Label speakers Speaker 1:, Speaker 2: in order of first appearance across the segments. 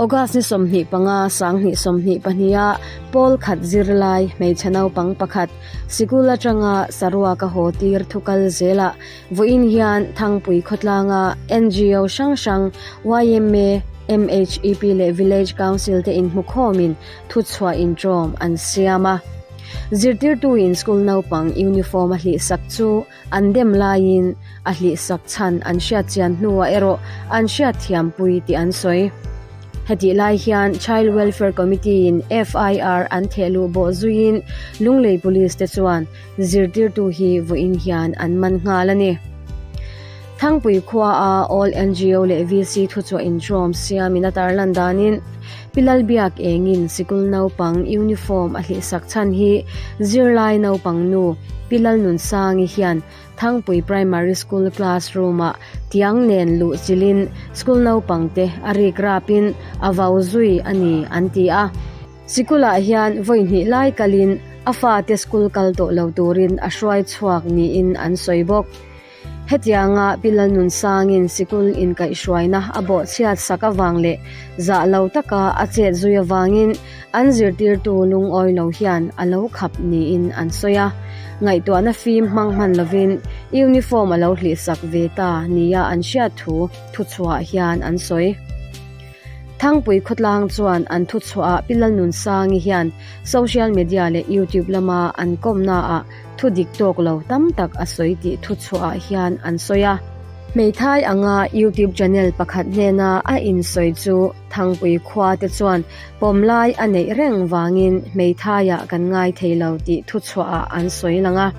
Speaker 1: August ni 25, 2022 a pawl khat zirlai hmeichhe naupang pakhat sikul atanga saruak a haw tir thu kal zelah vawiin hian Thangpui khawtlanga NGO hrang hrang yma, MHEP leh Village Council te inhmukhawmin thuchhuah intawm an siam a. Zirtirtuin school naupang uniform a hlihsak chu an dem laiin a hlihsak chhan an hriatchian hnuah erawh an hriatthiampui tih an sawi. Hetih lai hian Child Welfare Committee-in FIR an thehluh bawh zuiin Lunglei Police te chuan zirtirtu hi vawiin hian an man nghal a ni. Thangpui khuaa All NGO leh VC thuchhuah intrawm siamin a tarlan danin Pi Lalbiak engin sikul naupang uniform a hlihsak chhan hi zirlai naupang nu Pi Lalnunsangi hian Thangpui Primary School classroom ah tiang nen luh chilhin school naupang te a rik rapin a vau zui a ni an ti a. Sikulah hian vawi hnih lai kalin a fate school kal tawh lo turin a hruai chhuak niin an sawi bawk. Hetianga Pi Lalnunsangin sikul inkaihhruaina a bawhchhiat sak avang leh zah lo taka a chet zui avangin an zirtirtu lungawi lo hian a lo khap niin an sawi a. Ngaihtuahna fim hmang hman lovin uniform a lo hlihsak ve ta nia an hriat thu thuchhuah hian an sawi. Thangpui khawtlang chuan an thuchhuahah Pi Lalnunsangi hian social media leh YouTube lama an kawmnaah Thu dik tawk lo tam tak a sawi tih thuchhuahah hian an sawi a. Hmeithai anga YouTube channel pakhat hnena a insawi chu Thangpui khua te chuan pawmlai a neih reng vangin hmeithaiah kan ngai thei lo tih thuchhuahah an sawi lang a.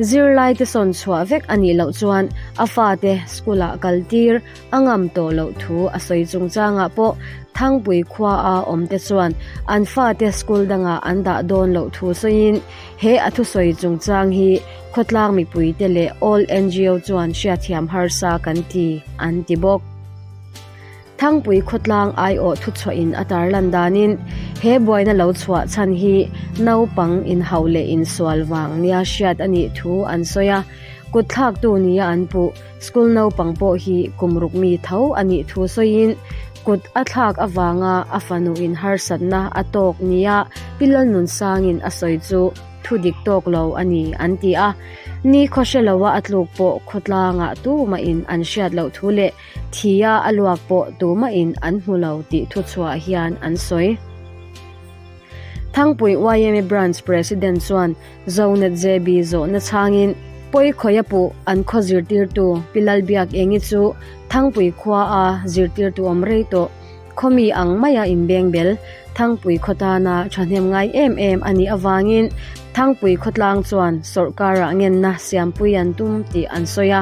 Speaker 1: Zirlai te sawn chhuah vek a nih loh chuan a fate school-ah kal tir A ngam tawh loh thu a sawi chungchangah pawh Thangpui khuaa awmte chuan an fate school dangah an dah dawn loh thu sawiin he a thusawi chungchang hi khawtlang mipuite leh All NGO chuan hriatthiam harsa kan ti an ti bawk. Thangpui khawtlang aiawh thuchhuahin a tarlan danin he buaina lo chhuah chhan hi naupang inhauh leh insual vang nia hriat a nih thu an sawi a, kutthlaktu nia an puh. School naupang pawh hi kum ruk mi tho a nih thu sawiin kut a thlak avanga a fanu in harsatna a tawk nia Pi Lalnunsangin a sawi chu thu dik tawk lo a ni an ti a. Ni khaw hre loa a tluk pawh khawtlangah tumahin an hriat loh thu leh thia a luak pawh tumahin an hmu lo tih thuchhuah hian an sawi. Thangpui yma Branch President chuan Zonet JB zawhna chhangin pawi khawia puh an khaw zirtirtu Pi Lalbiak Engi chu Thangpui khua a zirtirtu awm rei tawh. Khawmi ang maia inbeng bel Thangpui khaw tana thahnem ngai em em a nih avangin Thangpui khawtlang chuan sawrhkarah ngenna siampui an tum tih an sawi a.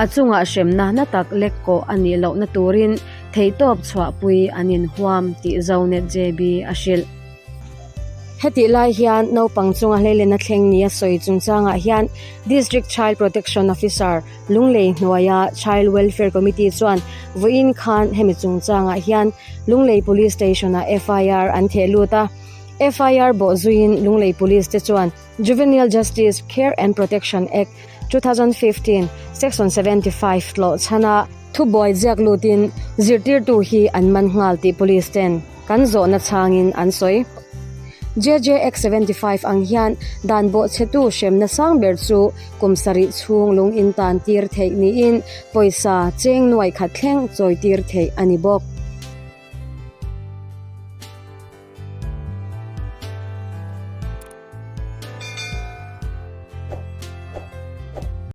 Speaker 1: A chungah hremna na tak lek kawh a nih lohna turin Theihtawp chhuahpui an inhuam tih Zonet JB a hrilh. Hetih lai hian naupang chunga hleilena thleng nia sawi chungchangah hian District Child Protection Officer Lunglei hnuaia Child Welfare Committee chuan vawiin khan hemi chungchangah hian Lunglei Police Station-ah FIR an theh lut a. FIR bawh zuiin Lunglei Police te chuan Juvenile Justice Care and Protection Act, 2015, Section 75 tlawh chhana thubuai ziak lutin zirtirtu hi an man nghal tih police ten kan zawhna chhangin an sawi. JJX 75 ang hian dan bawhchhetu hremna sang ber chu kum sarih chhung lung intan tir theih niin pawisa cheng nuai khat thleng chawi tir theih a ni bawk.